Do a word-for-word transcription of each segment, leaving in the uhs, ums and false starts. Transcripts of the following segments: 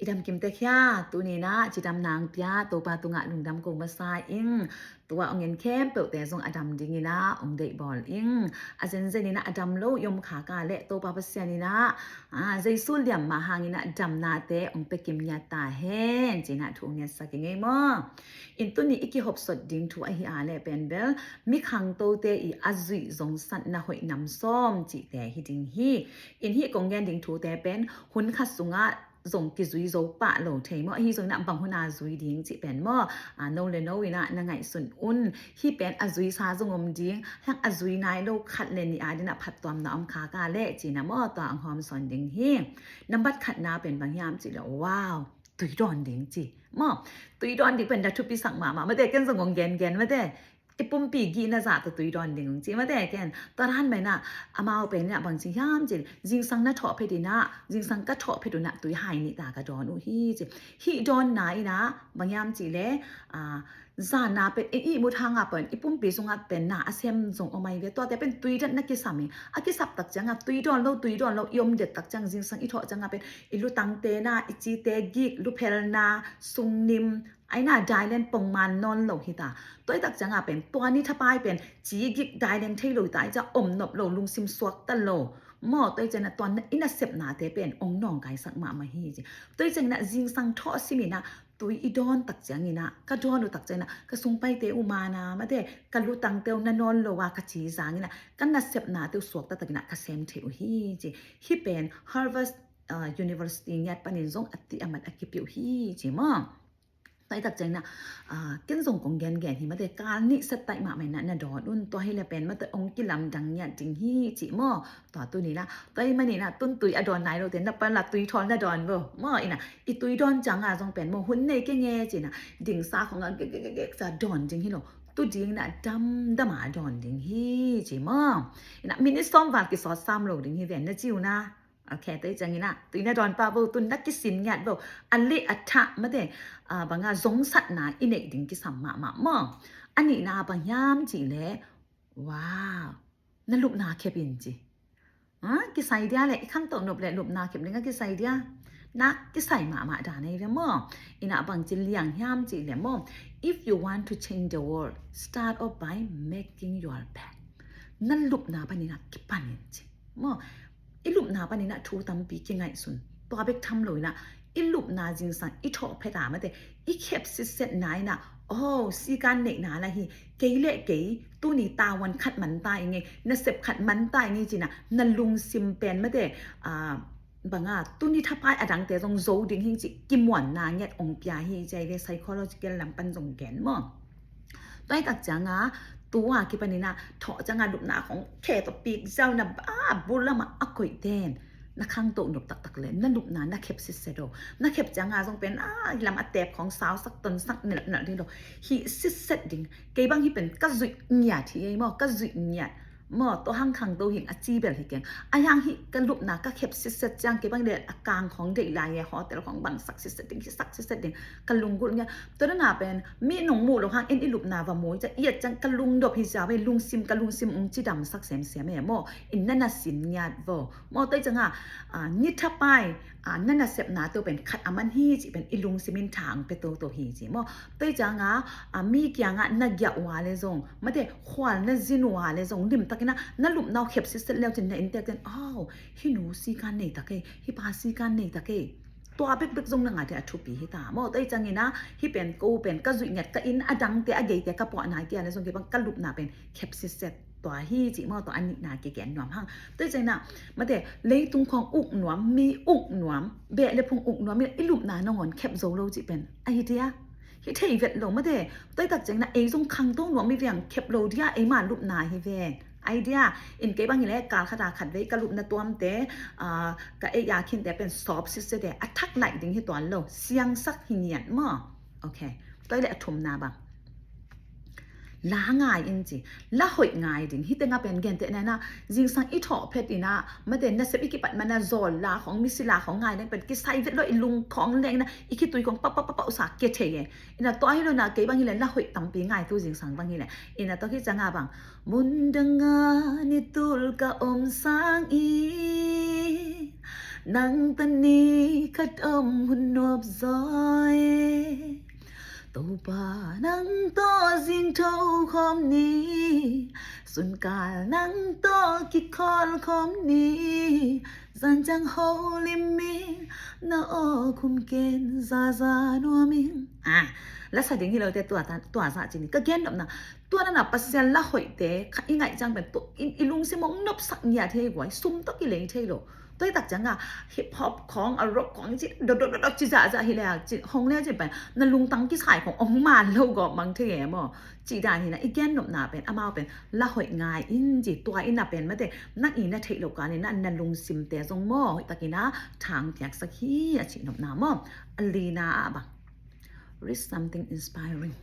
I dam kim tek hia? Tuni-in ah cidam nang pia Topa tungah lungdam ko masa ing. Tua hong en khempeuhte zong a dam dingin ah hong deihbawl ing. A zenzen in ah a dam lo i om khak a leh Topa Pasian in ah, ah, Jesu liamma hangin ah damnate hong pia kim ngiat ta hen ci-in ah thu hong ngetsak ing ei maw. In tuni i kihopsot ding thu ahi a leh pen bel mi khangtote i a zuih zongsatna hoih nam sawm cihte hi ding hi. In hih kong gen ding thute pen hun khat sungah zong kizui zo pah lo thei maw. Ahi zongin ah bang hun a zui ding cih pen maw, ah, no le no in ah na ngaihsun un. Hih pen a zuisa zong om ding, hang a zui nai lo khat le nih a dingin ah phattuamna om khak a leh ci-in ah maw, tua hong hawmsawn ding hi. Nambat khatna pen bang hiam cih leh, wow, tui dawn ding ci maw. Tui dawn ding pen na thupisak mahmah. Mate, ken zong kong gengen mate. I pumpi gihna zah tawh tui dawn ding ci mate ken. Tua dan mah in ah amau pen in ah bang ci hiam cih leh, zingsang na thawh phet in ah, zingsang ka thawh phet un ah tui hai nih ta ka dawn uh hi ci. Hih dawnna in ah bang hiam cih leh, ah, zan na pen i ihmut hang a pen i pumpi sungah pen na a sem zong om ahi ve. Tuate pen tui dan na kisam hi. A kisap tak ciangah tui dawn lo, tui dawn lo i om det tak ciang zingsang i thawh ciangah pen i lutangte na, i cite gik, luphelna, sungnim, ahi na dailen pongman nawn lo hi ta. Tua hi tak ciangah pen tua ni thapai pen ci gik dailen thei lo hi ta, ahi ciang om nop lo, lungsim suakta lo maw. Tua hi ciangin ah tua na, i nasepnate pen hong nawngkaisak mahmah hi ci. Tua hi ciangin ah zingsang thawh sim in ah tui i dawn tak ciangin ah, ka dawn uh tak ciangin ah ka sung paite uh man a mate, ka lutangte uh na nawn lo a ka ci zangin ah ka nasepnate uh suakta takin ah ka sem thei uh hi ci. Hih pen Harvard, ah, University ngiat panin zong a tih a mat a kipia uh hi ci maw. Tua hi tak ciangin ah, ah, ken zong kong gengen hi mate, kal nih set taih mahmah in ah na dawn un. Tua hi leh pen mate hong kilamdang ngiat ding hi ci maw. Tua tuni in ah, tua ahih manin ah tun tui a dawn nai lote na pan la tui thawl na dawn vo maw. In ah i tui dawn ciangah zong pen maw hun nei keng e ci-in ah dingsa khawng ah gekgekgek sa dawn ding hi lo. Tu dingin ah damdam a dawn ding hi ci maw. In ah minit sawm val kisawt sam lo ding hi ven na ci uh na. Ok, tua hi ciangin ah tui na dawn pah vo, tun na kisin ngiat vo. A leh a thah mate, ah, bang a zongsatna i neih ding kisam mahmah maw. A nihna bang hiam cih leh, wow, na lupna khep in ci. Ha? Kisai dia leh, i khangto nop leh lupna khep ding a kisai dia. Na kisai mahmah dan ahi ve maw. In ah bang ci liang hiam cih leh maw, if you want to change the world, start off by making your bed. Na lupna panin ah kipan in ci maw. I lupna panin ah thu tampi kingaihsun. Tua bek tham lo in ah i lupna zingsang i thawh phet a mate, i khep sitsetna in ah, oh, sikan neihna la hi. Kei leh kei tuni tavuan khat man ta ing e, nasep khat man ta ing e ci-in ah na lungsim pen mate, ah, bang a tuni thapai a dangte zong zo ding hi ci kimuanna ngiat hong pia hi ci ahi ve, psychological lam pan zong gen maw. Tua hi tak ciangah tua kipanin ah thawh ciangah lupna khawng khe tawh pik ziau in ah a bul lamah a koih ten na khangto nop taktak leh na lupna na khep sitset aw. Na khep ciangah zong pen a lam a tep khawng sausak tonsak nilh nilh ding lo. Hih sitset ding. Kei bang hih pen ka zuih ngiat hi ei maw, ka zuih ngiat maw. Tua hang khangto hing a ci bel hi keng. A hiang hih ka lupna ka khep sitset ciang kei bang leh a kang khawng deih lai e, hotel khawng bangsak sitset ding, hisak sitset ding. Ka lunggulh ngiat. Tua na pen mi nong muh lo hang in i lupna va mu i ciang, i et ciang ka lungdop hi ziau e, lungsim, ka lungsim hong cidamsak semsem e maw. In na na sin ngiat vo maw. Tua hi ciangah, ah, ni thapai, ah, na nasepnate uh pen khat a man hi cih pen i lungsim in tha hong pia toto hi ci maw. Tua hi ciangah, ah, mi kiangah na giah uh a leh zong mate, khual na zin uh a leh zong limtakin ah na lupna uh khep sitset leu cin na inntekte in, aw, hih nu sikan nei ta kei, hih pa sikan nei ta kei. Tua bekbek zong na ngah ding a thupi hi ta maw. Tua hi ciangin ah hih pen ko pen ka zuih ngiat, ka inn a dangte a geite ka puah nai kei a leh zong kei bang ka lupna pen khep sitset. Tua hi ci maw, tua a nihna kigen nuam hang. Tua hi ciangin ah mate, leitung khawng uk nuam, mi uk nuam, beh le phung uk nuam in i lupna nangawn khep zo lo cih pen ahi dia. Hi thei vet lo mate. Tua hi tak ciangin ah ei zong khangto nuam i veng khep lo dia, eima lupna hi ven. Ahi dia, in kei bang hi leh kal khat a khat vei ka lupna tuamte, ah, ka ei a khinte pen sawp sitset e, a thak laih ding hi tuan lo, siangsak hi ngiat maw. Ok, tua hi leh a thumna bang, la ngai in ci, la hoih ngai ding. Hih tengah pen gentehna in ah zingsang i thawh phet in ah mate, nasep i kipat man a zawl la khawng, misi la khawng ngai leng pen kisai vet lo, i lung khawng leng in ah i khitui khawng pah pah pah pah uh sa kia thei e. In ah tua hi lo in ah kei bang hi leh la hoih tampi ngai tu zingsang bang hi leh. In ah tua khit ciangah bang, mun dangah ni tul ka om sangin Nang tani khat om hun nuap zaw e. Topa nang tawh zingtho khawm ni. Sunkal nang tawh kikhawl khawm ni. Zan ciang holim in na aw khum ken zaza nuam ing. Ah, lasa ding hi lo te tua ta, tua zah ci ni. Ka gen nopna, tua na na Pasian la hoihte kha i ngaih ciang pen tua i, i lungsim hong nopsak ngiat hi guai, sum tawh kilei thei lo. Tua hi tak ciang a hip hop khawng, a rock khawng ci dodododod ci zahzah hi le a ci hong le a ci pen na lungtang kisai khawng hong man lo gawp mang thei e maw? Ci dan hi na, i gen nopna pen amau pen la hoih ngai in ci, tua in a pen mate nang i na theih lo kal in a na lungsimte zong maw hoih takin a thang piaksak hi a cih nopna maw? A lina ah bang, read something inspiring.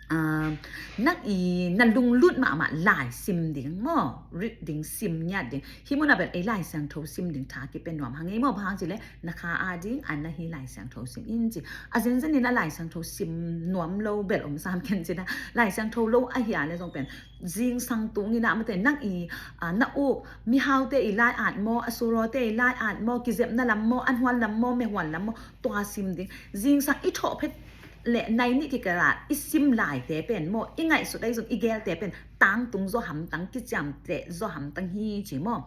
Ah, nang i na lunglut mahmah lai sim ding maw, read ding, sim ngiat ding. Hih mun a bel ei Lai Siangtho sim ding tha kipia nuam hang ei maw, bang hang ci le na kha a ding a na hi Lai Siangtho sim in ci. A zenzen in a Lai Siangtho sim nuam lo bel om sam ken ci na, Lai Siangtho lo ahi a le zong pen zingsang tung in a mate nang i, ah, na uk mihaute i lai at maw, a surawte i lai at maw, kizepna lam maw, anhuan lam maw, mehuan lam maw, tua sim ding. Zingsang i thawh phet le nai nih kikalat i sim laite pen maw, i ngaihsut ahi zong i gelte pen tangtung zaw hamtang, kiciamteh zaw hamtang hi ci maw?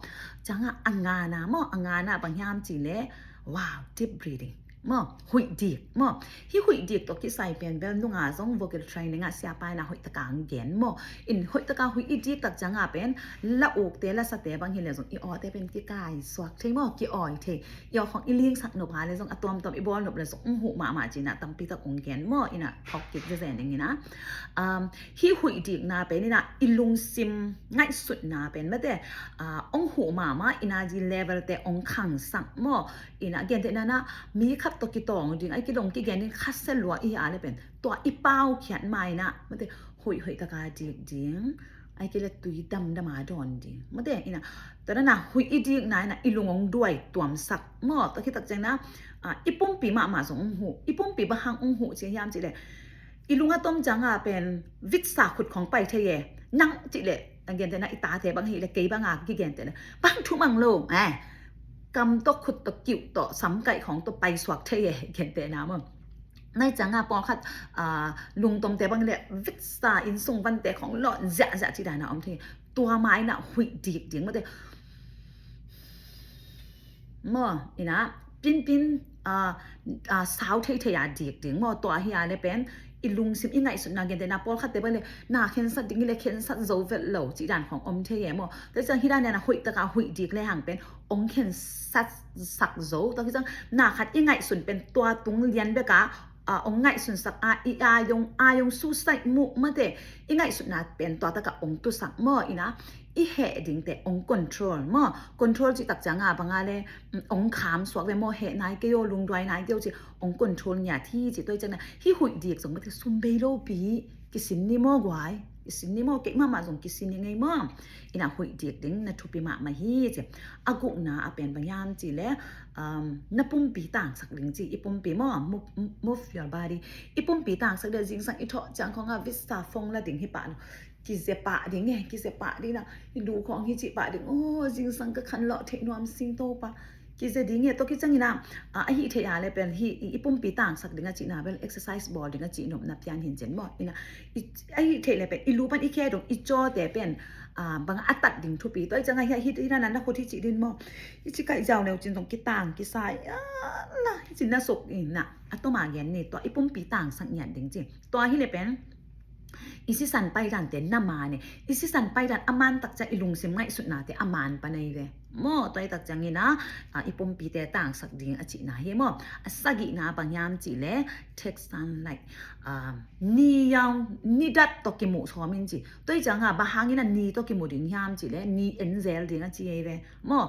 Ciang a, a ngana maw, a ngana bang hiam ci le, wow, deep breathing maw, huih dik maw. Hih huih dik tawh kisai pen bel nunga zong vocal training ah siapa in a hoih taka ang gen maw. In hoih taka huih i dik tak ciang a pen la ukte, la sate bang hi le zong i awte pen kikai suak thei maw, ki-awi thei. I aw khawng i lingsak nop a le zong a tuamtuam i bawl nop le zong hong huh mahmah ci na tampi tak hong gen maw. In a thawk kik zezen ding in a, um, hih huih dikna pen in a i lungsim ngaihsutna pen mate, ah, hong huh mahmah, energy level te hong khangsak maw. In a gentehna na mi khat tawh kitawng ding, ai kidong kigen ding khasia lua i hi a le pen tua i paukhiat ma in a mate huih hoih taka dik ding. Ai kei le tui damdam a dawn ding mate. In a tua na na huih i dikna in a i lung hong duai tuamsak maw. Tua khit tak ciang na, ah, i pumpi mahmah zong hong huh. I pumpi bang hang hong huh ci hiam ci le, i lung a tom ciang a pen vitsa khut khawng pai thei e. Nang ci le, a gentehna i tate bang hi le kei bang a kigenteh le bang thu mang lo e. Kam tawh, khut tawh, kiuh tawh, samkaih khawng tawh pai suak thei e, gentehna maw. Nai ciang a pawlkhat, ah, lungtomte bang le vitsa, innsung vante khawng lawh ziahziah ci dan a om thei. Tua ma in a huih dik ding mate. Maw, in a pinpin, ah, ah, sau theithei a dik ding maw. Tua hi a le pen i lungsim i ngaihsutna gentehna pawlkhatte bang le na khensat ding hi le khensat zo vet lo ci dan khawng om thei e maw. Tua ciang hi dan in a hoih taka huih dik le hang pen hong khensat sak zo. Tua hi ciang na khat i ngaihsun pen tua tung lian bek a, ah, hong ngaihsunsak a, i a yong, a yong suicide muh mate, i ngaihsutna pen tua taka hong tusak maw. In a i heh dingte hong control maw. Control cih tak ciang a bang a le, mm, hong kham suak ve maw, heh nai kei aw, lungduai nai kei aw ci hong control ngiat hi ci. Tua hi ciang na hih huih dik zong mate sum bei lo pi, kisin ni maw guai, kisin ni maw, kei mahmah zong kisin ni ngei maw. In a huih dik ding na thupi mahmah hi ci. A gukna a pen bang hiam ci le, um, na pumpi tangsak ding ci, i pumpi maw, move, move your body. I pumpi tangsak ding, zingsang i thawh ciang khawng a vitsa phone la ding hi pah lo. Kize pah ding e, kize pah ding na, i lu khawng hi cih pah ding, aw, zingsang ka khanlawh theih nuam sing Topa. Kize ding e, tua kiciangin a, a, ahih theih a le pen hih, i, i pumpi tangsak ding a cihna bel exercise bawl ding a cih nopna pian hi in cin maw. In a, i, ahih theih le pen, i lu pan i khe dong, i cawte pen, a, bang a tat ding thupi. Tua hi ciang a hih, hih, hih na na na khut hi cih ding maw. I ci kaih ziau neu cin zong kitang, kisai, a, na, hi cin na suk in na, a tom a gen ni, tua i pumpi tangsak ngiat ding ci. Tua hi le pen, i sisan paidante na man e. I sisan paidan a man tak ciang i lungsim ngaihsutnate a man pan ahi ve. Maw, tua hi tak ciangin a, a, i pumpite tangsak ding a cihna hi maw. A sagihna bang hiam cih le, take sunlight. A, ni yaung, ni dat tawh kimuh sawm in ci. Tua hi ciang a, bang hangin a ni tawh kimuh ding hiam cih le, ni en zel ding a ci ahi ve. Maw,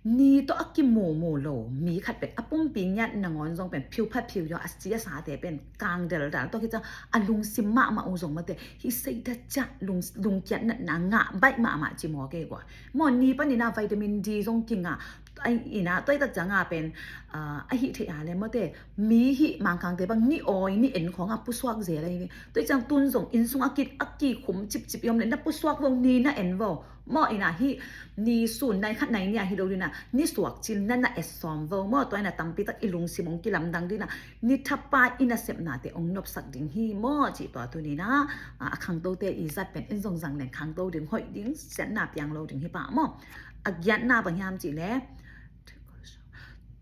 ni tawh a kimumu lo mi khat pen a pumpi ngiat nangawn zong pen phiu phat phiu yaw a ci a sate pen kang deldal. Tua khit ciang a lungsim mahmah uh zong mate hih seidat ciah lung, lungkiat natna ngah baih mahmah ci maw kei gua. Maw, ni panin a vitamin D zong kingah, Ai, ina, tua i tak cianga pen, ah, a hih theih a le mawte, mi hih Mangkangte bang ni awi, ni en khawng a pusuak zel a hi ve. Tua i ciang tun zong inn sung a ki, a kikhum cipcip i om le na pusuak vo, ni na en vo. Maw ina hih, ni sun nai khat nai ni a hi lo dina, ni suak cil na na et sawm vo. Maw tua ina tampi tak i lungsim hong kilamdang dina, ni thapa i nasepnate hong nopsak ding hi maw cih tua tunina, ah, a khangtote i zat pen in zong zang leng khangto ding, hoih ding, siatna piang lo ding hi pah maw. A giatna bang hiam cih le,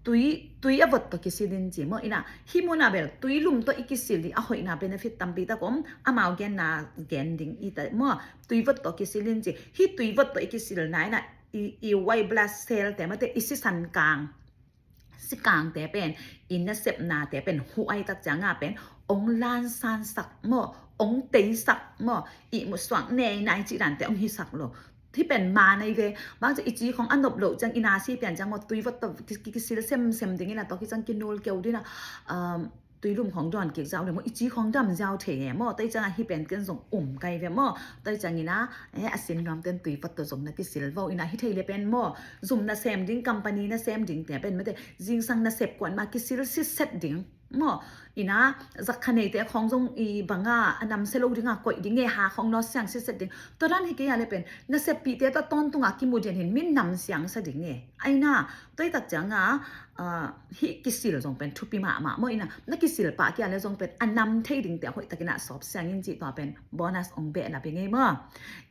tui, tui a vot tawh kisil in ci maw. Ina, hih muna bel, tui lum tawh i kisil ding a hoihna benefit tampi tak om, amau genna gen ding i ta maw. Tui vot tawh kisil in ci, hih tui vot tawh i kisilna ina, i, i white blood cell te mate, i sisan kang, sikangte pen, i nasepnate pen, huai tak cianga pen, ong lansansak maw, ong teisak maw, i musuak nei nai cih dante ong hisak lo. Hih pen ma nei ve, bang ci i ci khong a nop loh ciang, i nasi pian ciang maw, tui vot tawh ki, ki, kisil semsem ding ina, tua ki ciang kinul keu dina, um, tui lum khong dawn kik ziau le maw, i ci khong dam ziau thei e maw, tua i cianga hih pen ken zong um kai ve maw, tua i ciang ina, eh, a sin nuam ten tui vot tawh zong na kisil vo ina, hi thei le pen maw, zum nasem ding, company nasem ding te pen mate, zingsang nasep kuan ma kisil sitset ding. Maw, ina, zak kha neite khong zong i banga, a namsia lo dinga koih ding e, ha khong nawt siang sitset ding. Tua dan hi kei a le pen, naseppihte tawh tawntunga kimu dian hin min namsiang sa ding e. Aina, tua i tak cianga, ah, hih kisil zong pen thupi mahmah maw ina, na kisil pah kei a le zong pen, a nam thei dingte a hoih takina sawp siang in cih tua pen, bonus ong beh la bing e maw.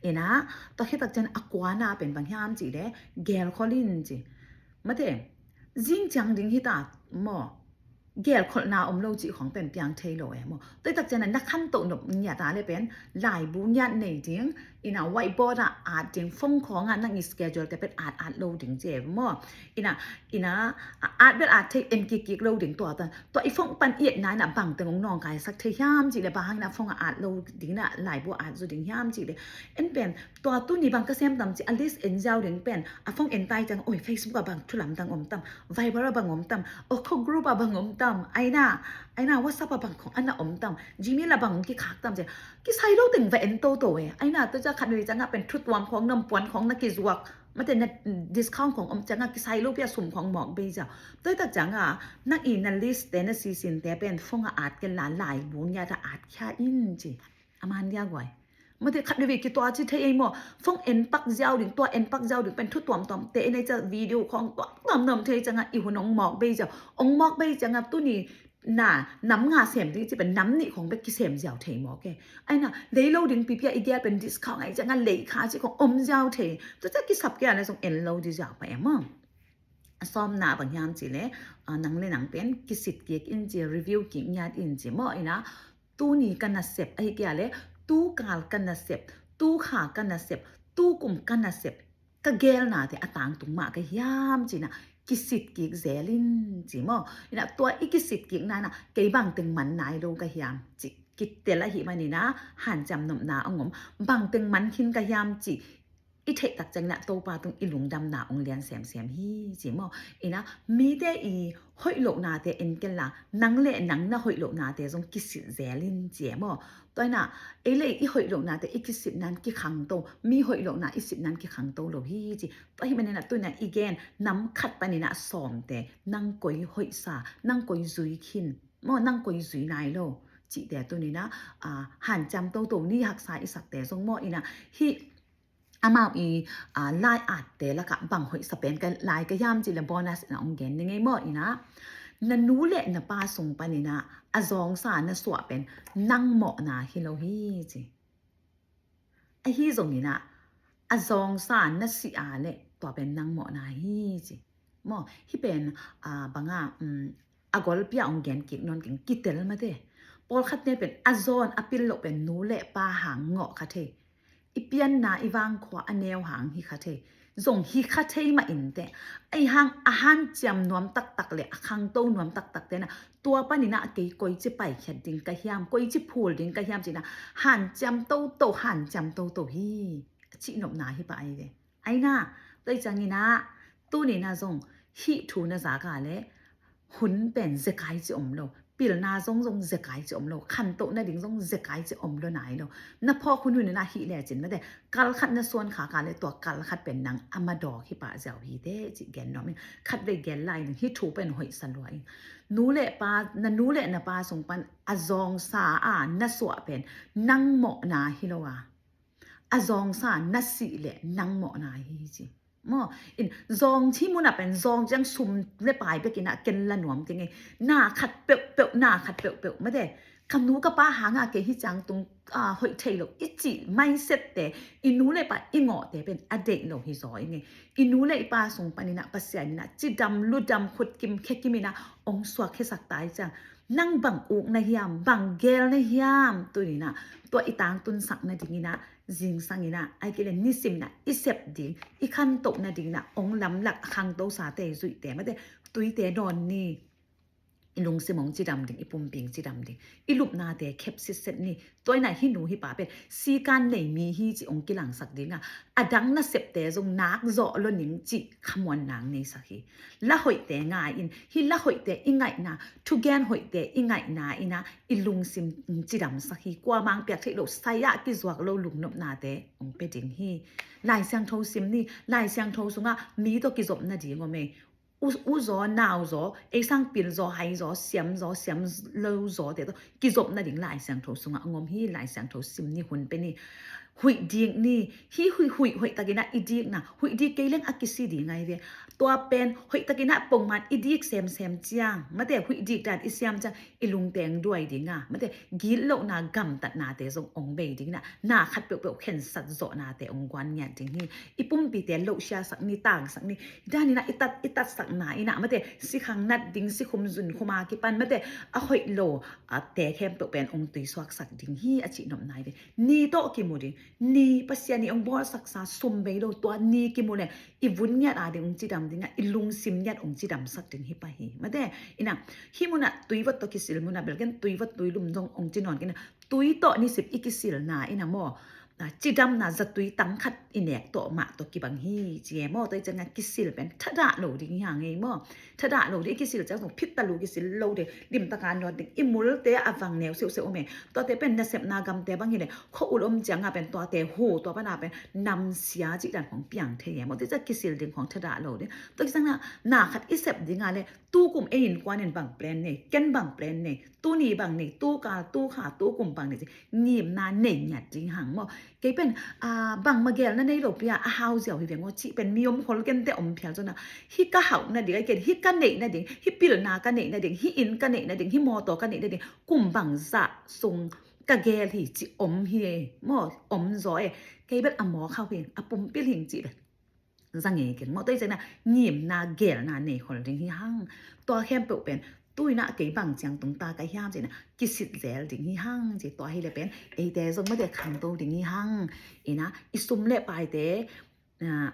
Ina, tua hi tak ciang a kuana pen bang hiam cih le, gelkhol in ci. Mate, zing ciang ding hi ta maw. Gelkholhna om lo cih khong pen piang thei lo e maw. Tua i tak ciang na khantoh nop ngiat a le pen, laibu ngiat nei ding, ina whiteboard ah at ding, phone khong ah nang i schedule te pen at at lo ding ci e maw. Ina, ina, a at bel at thei, en kik kik lo ding tua tan. Tua i phone pan i etna ina bang teng ong nawngkaisak thei hiam cih le, bang hang ina phone ah at lo ding ina, laibu at zo ding hiam cih le. En pen, tua tuni bang ka sem tam ci a list en ziau ding pen, a phone en tai ciang, oi, Facebook ah bang thu lamdang om tam, Viber ah bang om tam, o kho group ah bang om tam, aina, aina WhatsApp ah bang khong ana om tam, Gmail ah bang kikhak tam ci, kisai lo teng va en toto e, aina tua ciang khat vei cianga pen thu tuam khong, nam puan khong na kizuak, mate na discount khong om cianga kisai lo pia sum khong mawk bei ziau. Tua i tak cianga, na i na list te na sisin te pen phone ah at kei la, laibu ngiat ah at khia in ci. A man dia guai. Mate khat veve kituak ci thei ei maw. Phone en pak ziau ding, tua en pak ziau ding pen thu tuamtuam te en ei ciang video khong tuamtuam nuam thei cianga i hun ong mawk bei ziau. Ong mawk bei cianga tuni na nam nga sem ding ci pen nam nih khong bek kisem ziau thei mawk e. Aina, lei lo ding pipia i gel pen discount ai cianga lei kha ci khong om ziau thei. Tua ciang kisap kei a le zong en lo di ziau pah e maw. A sawmna bang hiam cih le, ah, nang le nang pen kisit kik in ci, review kik ngiat in ci maw ina, tuni ka nasep, ahi kei a le, tu kal ka nasep, tu kha ka nasep, tu kum ka nasep, ka gelnate a tangtung mah ka hiam ci ina, kisit kik zel in ci maw. Ina tua i kisit kikna ina, kei bang teng man nai lo ka hiam ci, kitel ahih man ina, hanciam nopna ong om, bang teng man khin ka hiam ci, i theih tak ciang ina Topa tung i lungdamna ong lian semsem hi ci maw. Ina mite i hoih lohnate en kei la, nang le nang na hoih lohnate zong kisit zel in ci e maw. Tua ina, ei le ei i hoih lohnate i kisit nan kikhangto, mi hoih lohna i sit nan kikhangto lo hi ci. Tua ahih man ina tu ina i gen, nam khat pan ina sawmte, nang koi hoihsa, nang koi zui khin maw, nang koi zui nai lo cihte tu ina, ah, hanciam toto ni haksa i sakte zong maw ina, hih amau i, ah, lai atte lakah bang hoihsa pen ka lai ka hiam cih le bonus ina ong gen ni ngei maw ina, na nu le na pa sung pan ina a zawngsa na suah pen nang mawhna hi lo hi ci. Ahi zong ina a zawngsa na si a le tua pen nang mawhna hi ci. Maw, hih pen, ah, banga, um, a golpia ong gen kik nawn keng kitel mate. Pawlkhat ne pen a zawn a pil loh pen nu le pa hang ngawh kha thei. I pianna i vangkhua a neu hang hi kha thei. Zong hi kha thei mah inteh. Ahi hang a hanciam nuam taktak le a khangto nuam taktak te na, tua pan ina kei koici paikhiat ding ka hiam, koici phul ding ka hiam ci ina, hanciam toto, hanciam toto hi. A cihnopna hi pah ai ve. Aina, tua i ciang ina, tuni ina zong hih thu na zak a le, hun pen zekai ci om lo. Pilna zong zong zekai ci om lo, khantoh nading zong zekai ci om lo nai lo. Na phawk hun hun in ah hih lecin mate, kal khat na suan khak a le tua kal khat pen nang a madawk hi pah ziau hi teh ci gen nuam ing. Khatvei gen lai ning, hih thu pen hoihsa lua ing. Nu le pa, na nu le na pa sung pan a zawngsa a na suah pen nang mawhna hi lo a, a zawngsa na sih le nang mawhna hi ci. Maw, in zawng ci mun ah pen zawng ciang sum le pai bek in ah ken la nuam keng e. Na khat peuhpeuh, na khat peuhpeuh mate, ka nu ka pa hang a kei hih ciang tung, ah, hoih thei lo i cih mindset te, i nu le pa i ngawhte pen a deih lo hi zaw ing e. I nu le i pa sung pan in ah Pasian in ah cidam ludam khutkim khekim in ah ong suak khesak ta i ciang, nang bang uk na hiam, bang gel na hiam, tuni in ah tua i tangtunsak nading in ah zingsang in ah, ahih kei leh nisim in ah i sep ding, i khantoh nading in ah ong lamlak a khangtosate zuihte mate, tuite dawn ni. I lungsim ong cidam ding, i pumpi ong cidam ding, i lupnate khep sitset ni. Tua in ah hih nu hih pa pen sikan nei mi hi ci ong kilangsak ding a, a dang nasepte zong nak zawh lo ning ci khamuanna ong neisak hi. La hoihte ngai in, hih la hoihte i ngaihna, thugen hoihte i ngaihna in ah i lungsim cidamsak hi. Kuamah ong piak theih lo, sai-ah kizuak lo lungnopnate ong pia ding hi. Lai Siangtho sim ni, Lai Siangtho sungah mi tawh kizop nading om e. U, u zaw, nau zaw, ei sang pil zaw, hai zaw, siam zaw, siam lo zawte tawh kizop nading Lai Siangtho sungah ong om hi. Lai Siangtho sim ni, hun pia ni. Huih dik ni, hih huih, huih hoihtak in ah i dikna, huih dik kei leng a kisi ding ahi ve. Tua pen hoihtak in ah pongman i dik semsem ciang mate, huih dik dan i siam ciang i lungte ong duai ding a mate, gitlohna gamtatnate zong ong bei ding in ah, na khat peuhpeuh khensat zawhnate ong guan ngiat ding hi. I pumpite lohsiasak ni, tangsak ni. Dan in ah i tat, i tatsakna in ah mate, sikhang nat ding, sikhum zunkhum a kipan mate, a hoih lo a te khempeuh pen ong tuisuaksak ding hi a cihnopna hi ve. Ni tawh kimu ding, ni, Pasian in ong bawlsaksa sum bei lo, tua ni kimu le i vun ngiat a ding ong cidam ding a, i lungsim ngiat ong cidamsak ding hi pah hi mate. In ah hih mun ah tuivot tawh kisil mun ah bel ken tuivot tuilum zong ong ci nawn kei in ah, tui tawh nisim i kisilna in ah maw, a, cidamna zatui tang khat i nek tawh mah tawh kibang hi ci e maw. Tua i ciang a kisil pen thadah lo ding hi hang e maw. Thadah lo ding, i kisil ciang zong phit talu kisil lo ding, limtak a nawt ding, i multe a vang neu siuhsiuh om e. Tuate pen nasepna gamte bang hi leh khua-ul om ciang a pen tuate hu, tua pan a pen namsia cih dan khong piang thei e maw. Tua i ciang kisil ding khong thadah lo ding. Tua i ciang na, na khat i sep ding a le, tu kum ei innkuan in bang plan nei, ken bang plan nei, tuni bang nei, tu kal, tu kha, tu kum bang nei ci, ngimna nei ngiat ding hang maw. Kei pen, a, bangmah gelna nei lo pi a, a hau ziau hi veng aw cih pen mi om khol kei te om phial zong a, hih ka hauh nading, ahih kei leh hih ka neih nading, hih pilna ka neih nading, hih inn ka neih nading, hih mawtaw ka neih nading, kum bangzah sung ka gel hi cih om hi e maw, om zaw e. Kei bel a mawk hauh hi, a pumpi hing cih bel za ngei keng maw. Tua i ciang a ngimna gelna nei khol ding hi hang. Tua khempeuh pen tu in a kei bang ciang tung ta ka hiam ci in a kisit zel ding hi hang ci. Tua hi leh pen eite zong mate khangto ding hi hang. In a i sum le paite, a,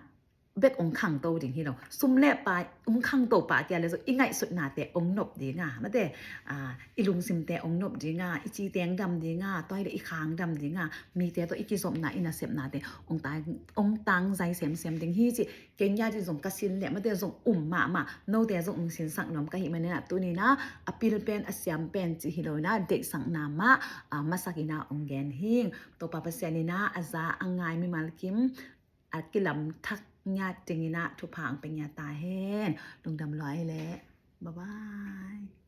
bek ong khangto ding hi lo. Sum le pai ong khangto pah kei a le zong i ngaihsutnate ong nop ding a, mate, a, i lungsimte ong nop ding a, i citeng dam ding a, tua hi leh i khang dam ding a, mite tawh i kizopna, i nasepnate ong tang, ong tangzai semsem ding hi ci. Kei ngiat in zong ka sin leh mate zong um mahmah, note zong ong sinsak nuam ka hih manin a, tuni in a a pil pen a siam pen ci hi lo in a, deihsakna mah, a, masak in a ong gen hing. Topa Pasian in a a za a ngai mimal kim a kilam thak ngiat ding in a thupha ong pia ngiat ta hen. Lungdam lua ei leh. Bye bye.